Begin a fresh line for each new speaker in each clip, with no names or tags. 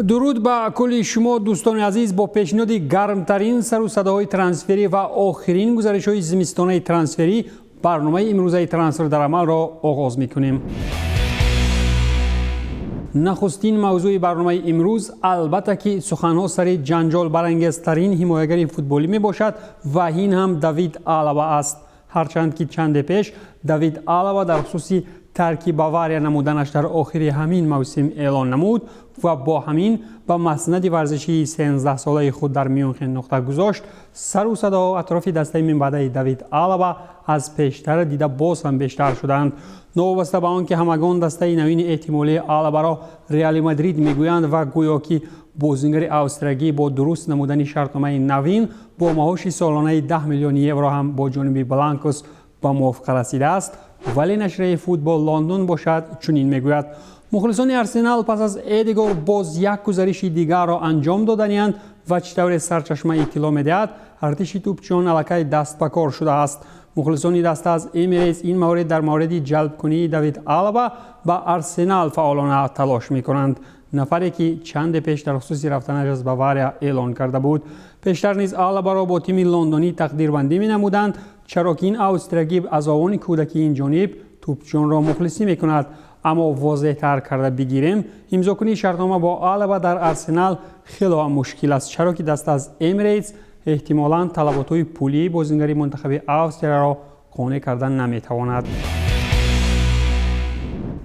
Дуруд ба кулли шумо, дӯстони азиз. Бо пешниҳоди гармтарин сару садоҳои трансферӣ ва охирин гузаришҳои зимистонаи трансферӣ барномаи имрӯзаи «Трансфер дар амалро» оғоз мекунем. Нахустин мавзӯи барномаи имрӯз, албатта ки, суханҳо сари ҷанҷолбарангезтарин ҳимоягари футболӣ мебошад ва ин ҳам Давид Алаба аст. Ҳарчанд ки чанде пеш Давид Алаба дар хусуси тарки Бавария намуданаш дар охири ҳамин мавсим эълон намуд ва бо ҳамин ба маснади варзишии 13-солаи худ дар Мюнхен нуқта гузошт, сару садоҳо атрофи дастаи минбаъдаи Давид Алаба аз пештар дида боз ҳам бештар шуданд. Новобаста ба он ки ҳамагон дастаи навини эҳтимолии Алабаро Реали Мадрид мегӯянд ва гӯё ки бозингари австриягӣ бо дуруст намудани шартномаи навин бо маоши солонаи 10 миллион евро ҳам бо ҷониби бланкос ба мувофиқа расидааст, вале нашрияи Футбол Лондон бошад, чунин мегӯяд: мухлисони Арсенал пас аз Эдегор боз як гузариши дигарро анҷом доданианд. Ва чӣ тавре сарчашма иттилоъ медиҳад, артиши тӯбчиён аллакай даст ба кор шудааст. Мухлисони даста аз Эмирейтс ин маврид дар мавриди ҷалбкунии Давид Алаба ба Арсенал фаъолона талош мекунанд, нафаре ки чанде пеш дар хусуси рафтанаш аз Бавария эълон карда буд. Пештар низ Алабаро бо тими лондонӣ тақдирбандӣ менамуданд, чаро ки ин австриягӣ аз овони кӯдакии ин ҷониб тӯбчиёнро мухлисӣ мекунад. Аммо возеҳтар карда бигирем, имзокунии шартнома бо Алаба дар Арсенал хело ҳам мушкил аст, чаро ки даста аз Эмирейтс эҳтимолан талаботҳои пулии бозингари мунтахаби Австрияро қонеъ кардан наметавонад.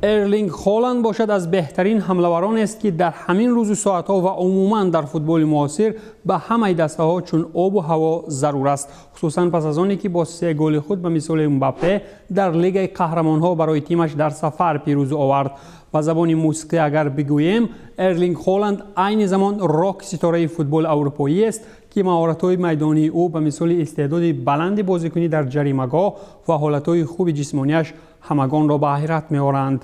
Эрлинг Холанд бошад, аз беҳтарин ҳамлаваронест, ки дар ҳамин рӯзу соатҳо ва умуман дар футболи муосир ба ҳамаи дастаҳо чун обу ҳаво зарур аст, хусусан пас аз оне ки бо се голи худ ба мисоли Мбаппе дар Лигаи қаҳрамонҳо барои тимаш дар сафар пирӯзӣ овард. Ба забони мусиқӣ агар бигӯем, Эрлинг Холанд айни замон рок ситораи футболи аврупоӣ аст, ки маҳоратҳои майдонии ӯ, ба мисоли истеъдоди баланди бозикунӣ дар ҷаримагоҳ ва ҳолатҳои хуби ҷисмонияш, ҳамагонро ба ҳайрат меоранд.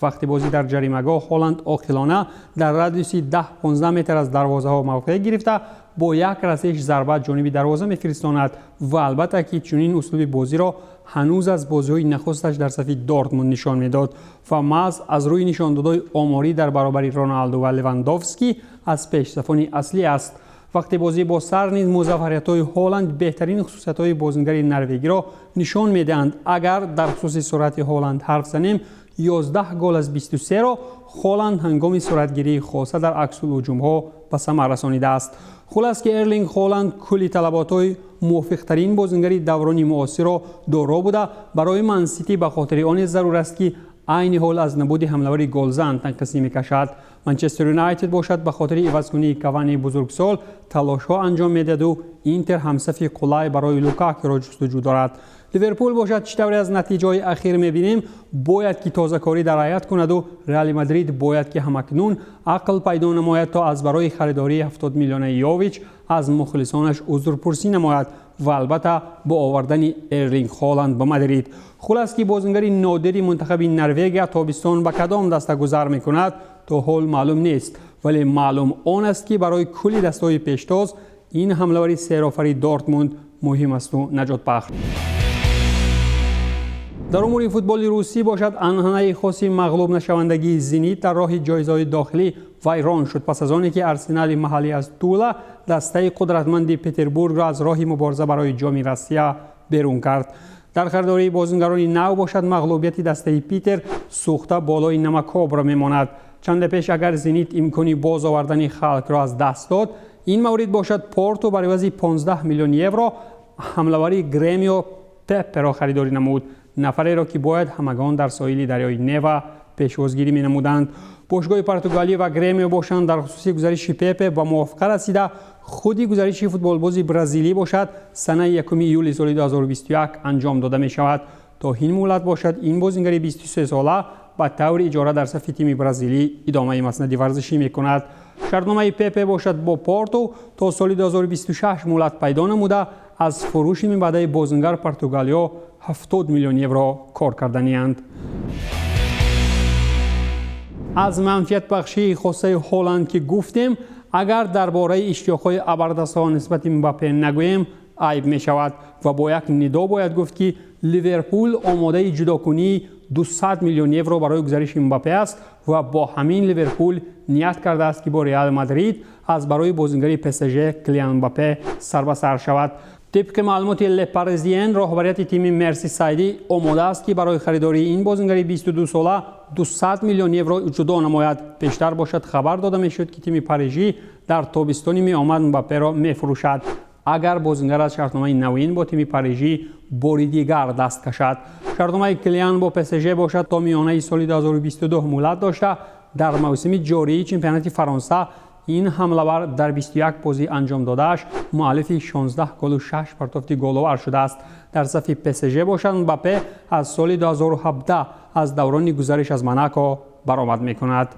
Вақти бозӣ дар ҷаримагоҳ Холанд оқилона дар радиуси 10-15 метр аз дарвозаҳо мавқеъ гирифта, бо як расиш зарба ҷониби дарвоза мефиристонад. Ва албатта ки чунин услуби бозиро ҳанӯз аз бозиҳои нахусташ дар сафи Дортмунд нишон медод ва маҳз аз рӯи нишондодҳои оморӣ дар баробари Роналду ва Левандовский аз пешсафони аслӣ аст. Вақти бозӣ бо сар низ музаффариятҳои Ҳоланд беҳтарин хусусиятҳои бозингари норвегиро нишон медиҳанд. Агар дар хусуси суръати Ҳоланд ҳарф занем, 11 гол аз 23-ро Холанд ҳангоми суратгирии хоса дар аксулҳуҷумҳо ба самар расонидааст. Хулас ки Эрлинг Холанд кулли талаботҳои мувофиқтарин бозингари даврони муосирро доро буда, барои Мансити ба хотири оне зарур аст, ки айни ҳол аз набуди ҳамлавари голзан танқисӣ мекашад. Манчестер Юнайтед бошад, ба хотири ивазкунии Кавани бузургсол талошҳо анҷом медиҳаду Интер ҳамсафи қулай барои Лукакуро ҷустуҷӯ дорад. Ливерпул бошад, чӣ тавре аз натиҷаҳои ахир мебинем, бояд ки тозакорӣ дар ҳайат кунаду Реали Мадрид бояд ки ҳамакнун ақл пайдо намояд, то аз барои харидории 70 миллионаи Йович аз мухлисонаш узрпурсӣ намояд ва албатта бо овардани Эрлинг Холанд ба Мадрид. Хулас ки бозингари нодири мунтахаби Норвегия тобистон ба кадом даста гузар мекунад, то ҳол маълум нест, вале маълум он аст, ки барои кулли дастаҳои пештоз ин ҳамлавари серофари Дортмунд муҳим асту наҷотбахш. Дар умури футболи русӣ бошад, анъанаи хоси мағлуб нашавандагии Зенит дар роҳи ҷоизаҳои дохилӣ вайрон шуд, пас аз оне ки Арсенали маҳаллӣ аз Тула дастаи қудратманди Петербургро аз роҳи мубориза барои Ҷоми Россия берун кард. Дар харидории бозингарони нав бошад, мағлубияти дастаи Питер сӯхта болои намакобро мемонад. Чанде пеш агар Зенит имкони боз овардани Халкро аз даст дод, ин маврид бошад Порту бар ивази 15 миллион евро ҳамлавари Гремио Пепперо харидорӣ намуд, нафареро ки бояд ҳамагон дар соҳили дарёи Нева пешвозгирӣ менамуданд. Бошгоҳи португалӣ ва Гремио бошанд, дар хусуси гузариши Пепе ба мувофиқа расида. Худи гузариши футболбози бразилӣ бошад, санаи 1 июли соли 2021 анҷом дода мешавад. То ҳин муҳлат бошад, ин бозингари 23-сола ба таври иҷора дар сафи тими бразилӣ идомаи маснади варзишӣ мекунад. Шартномаи Пепе бошад бо Порту то соли 2026 муҳлат пайдо намуда, аз фурӯши минбаъдаи бозингар португалиҳо 70 миллион евро кор карданианд. Аз манфиатбахшии хосаи Ҳоланд ки гуфтем, агар дар бораи иштиёқҳои абардастаҳо нисбати Мбаппе нагӯем, Айб мешавад ва бо як нидо бояд гуфт, ки Ливерпул омодаи ҷудокунии 200 миллион евро барои гузариши Мбаппе аст ва бо ҳамин Ливерпул ният кардааст, ки бо Реал Мадрид аз барои бозингари ПСЖ Килиан Мбаппе сар ба сар шавад. Тибқи маълумоти Ле Паризиен, роҳбарияти тими Мерсисайдӣ омода аст, ки барои харидории ин бозингари 22 сола 200 миллион евро ҷудо намояд. Пештар бошад, хабар дода мешуд, ки тими парижӣ дар тобистони меомад Мбапперо мефурӯшад, агар бозингар аз шартномаи навин бо тими парижӣ бори дигар даст кашад. Шартномаи Килиан бо ПСЖ бошад, то миёнаи соли 2022 муҳлат дошта, дар мавсими ҷории чемпионати Фаронса ин ҳамлавар дар 21 бозӣ анҷом додааш муаллифи 16 голу 6 партофти головар шудааст. Дар сафи ПСЖ бошад, Мбаппе аз соли 2017 аз даврони гузариш аз Монако баромад мекунад.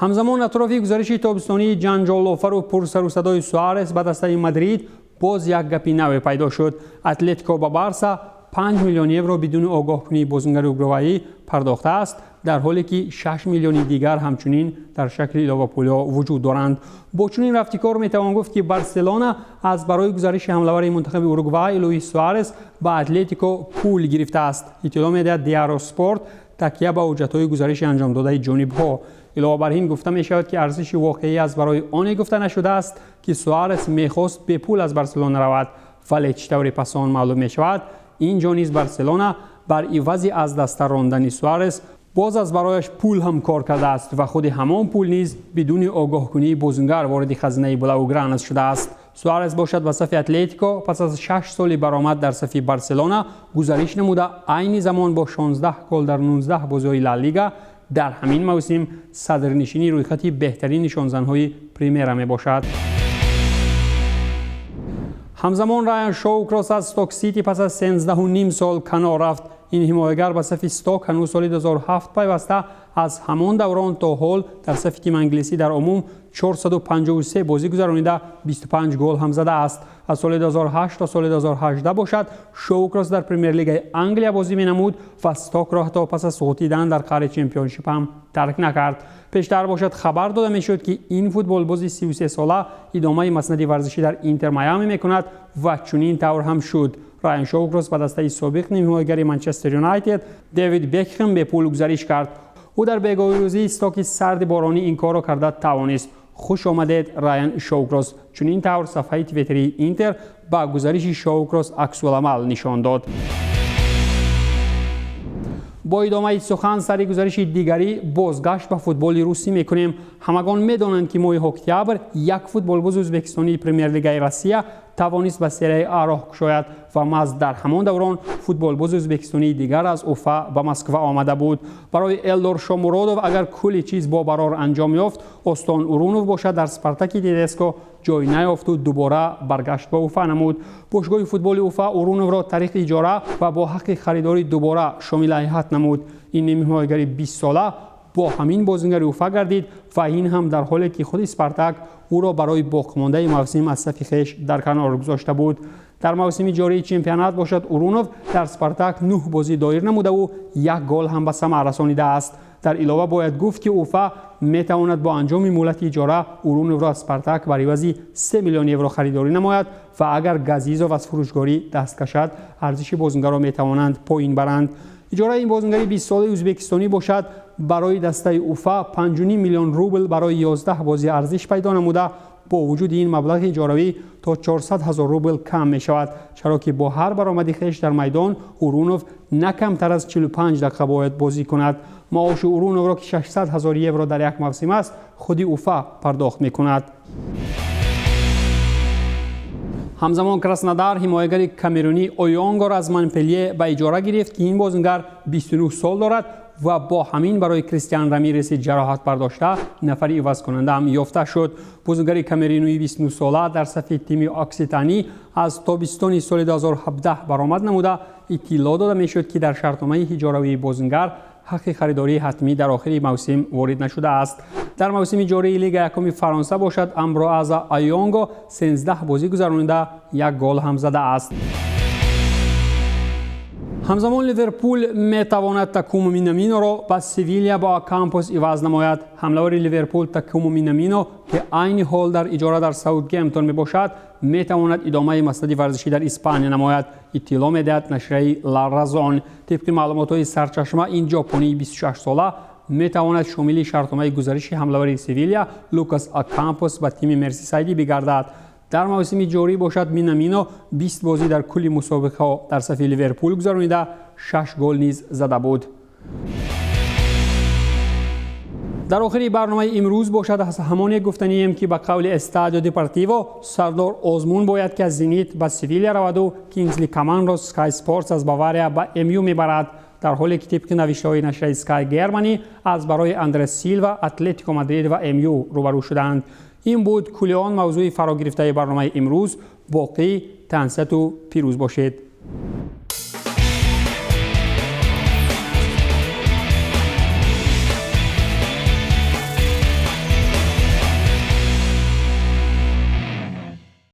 Ҳамзамон, атрофи гузариши тобистонии ҷанҷолофару пурсарусадои Суарес ба дастаи Мадрид боз як гапи наве пайдо шуд. Атлетико ба Барса 5 миллион евро бидуни огоҳкунии бозингари уругвайӣ пардохтааст, дар ҳоле ки 6 миллиони дигар ҳамчунин дар шакли иловапулиҳо вуҷуд доранд. Бо чунин рафтикор метавон гуфт, ки Барселона аз барои гузариши ҳамлавари мунтахаби Уругвай Луис Суарес ба Атлетико пул гирифтааст, иттилоъ медиҳад Диаро Спорт, такя ба ҳуҷҷатҳои гузариши анҷомдодаи ҷонибҳо. Илова бар ин, гуфта мешавад, ки арзиши воқеӣ аз барои оне гуфта нашудааст, ки Суарес мехост бепул аз Барселона равад, вале чӣ тавре пас он маълум мешавад, ин ҷо низ Барселона бар ивази аз даста рондани Суарес боз аз барояш пул ҳам кор кардааст ва худи ҳамон пул низ бидуни огоҳкунии бозингар вориди хазинаи блаугранас шудааст. Суарес бошад, ба сафи Атлетико пас аз 6 соли баромад дар сафи Барселона гузариш намуда, айни замон бо 16 гол дар 19 бозиҳои Ла Лига дар ҳамин мавсим садрнишини рӯйхати беҳтарин нишонзанҳои Примера мебошад. Ҳамзамон, Райан Шоукрос аз Сток Сити пас аз 13,5 сол канор рафт. Ин ҳимоягар ба сафи Сток ҳанӯз соли 2007 пайваста, аз ҳамон даврон то ҳол дар сафи тими англисӣ дар умум 453 бозӣ гузаронида, 25 гол ҳам задааст. Аз соли 2008 то соли 2018 бошад, Шоукрос дар Премер-лигаи Англия бозӣ менамуд ва Стокро ҳатто пас аз суғутидан дар қаъри Чемпионшип ҳам тарк накард. Пештар бошад, хабар дода мешуд, ки ин футболбози 33 сола идомаи маснади варзишӣ дар Интер Майами мекунад ва чунин тавр ҳам шуд. Райан Шоукрос ба дастаи собиқ нимҳимоягари Манчестер Юнайтед Дэвид Бекхем бепул гузариш кард. Ӯ дар бегоҳирӯзии Стоки сарди боронӣ ин корро карда тавонист. «Хуш омадед, Райан Шоукрос», чунин тавр сафҳаи твиттерии Интер ба гузариши Шоукрос аксуламал нишон дод. Бо идомаи сухан сари гузариши дигарӣ бозгашт ба футболи русӣ мекунем. Ҳамагон медонанд, ки моҳи октябр як футболбози ӯзбекистонии Премер-лигаи Россия тавонист ба Серияи А роҳ кушояд ва маҳз дар ҳамон даврон футболбози ӯзбекистонии дигар аз Уфа ба Москва омада буд. Барои Элдор Шомуродов агар кулли чиз бо барор анҷом ёфт, Остон Урунов бошад, дар Спартаки Тедеско ҷой наёфту дубора баргашт ба Уфа намуд. Бошгоҳи футболи Уфа Уруновро тариқи иҷора ва бо ҳаққи харидорӣ дубора шомили ҳайат намуд. Ин нимҳимоягари 20-сола бо ҳамин бозингари Уфа гардид ва ин ҳам дар ҳоле ки худи Спартак ӯро барои боқимондаи мавсим аз сафи хеш дар канор гузошта буд. Дар мавсими ҷории чемпионат бошад, Урунов дар Спартак нӯҳ бозӣ доир намудаву як гол ҳам ба самар расонидааст. Дар илова бояд гуфт, ки Уфа метавонад бо анҷоми муҳлати иҷора Уруновро аз Спартак бар ивази 3 миллион евро харидорӣ намояд ва агар Газизов аз фурӯшгорӣ даст кашад, арзиши бозингарро метавонанд поин баранд. Иҷораи ин бозингари 20-солаи ӯзбекистонӣ бошад, барои дастаи Уфа 5,5 миллион рубл барои 11 бозӣ арзиш пайдо намуда, бо вуҷуди ин маблағи иҷоравӣ то 400 ҳазор рубл кам мешавад, чаро ки бо ҳар баромади хеш дар майдон Урунов на камтар аз 45 дақиқа бояд бозӣ кунад. Маоши Уруновро, ки 600 ҳазор евро дар як мавсим аст, худи Уфа пардохт мекунад. Ҳамзамон, Краснодар ҳимоягари камерунӣ Оёнгоро аз Монпелие ба иҷора гирифт, ки ин бозингар 29 сол дорад ва бо ҳамин барои Кристиан Рамиреси ҷароҳат бардошта нафари ивазкунанда ҳам ёфта шуд. Бозингари камерунии 29-сола дар сафи тими окситанӣ аз тобистони соли 2017 баромад намуда, иттилоъ дода мешуд, ки дар шартномаи иҷоравии бозингар ҳаққи харидории ҳатмӣ дар охири мавсим ворид нашудааст. Дар мавсими ҷории Лига якуми Фаронса бошад, Амброаза Айонго 13 бозӣ гузаронида, як гол ҳам задааст. Ҳамзамон Ливерпул метавонад Такумо Минаминоро ба Севилия бо Окампос иваз намояд. Ҳамлавари Ливерпул Такумо Минамино, ки айни ҳол дар иҷора дар Саутгемптон мебошад, метавонад идомаи масъади варзишӣ дар Испания намояд, иттилоъ медиҳад нашрияи Ла Разон. Тибқи маълумотҳои сарчашма, ин ҷопонии 26сола метавонад шомили шартномаи гузариши ҳамлавари Севилия Лукас Окампос ба тими Мерсисайдӣ бигардад. Дар мавсими ҷорӣ бошад, Минамино 20 бозӣ дар кулли мусобиқаҳо дар сафи Ливерпул гузаронида, 6 гол низ зада буд. Дар охири барномаи имрӯз бошад, аз ҳамоне гуфтанием, ки ба қавли Эстадио Депортиво, Сардор Озмун бояд ки аз Зенит ба Севилия раваду Кингсли Каманро Скай Спортс аз Бавария ба МЮ мебарад, дар ҳоле ки тибқи навиштаҳои нашрияи Скай Германи аз барои Андре Силва Атлетико Мадрид ва МЮ рӯбарӯ шуданд. Ин буд кулли он мавзӯи фарогирифтаи барномаи имрӯз. Боқӣ тансиҳату пирӯз бошед.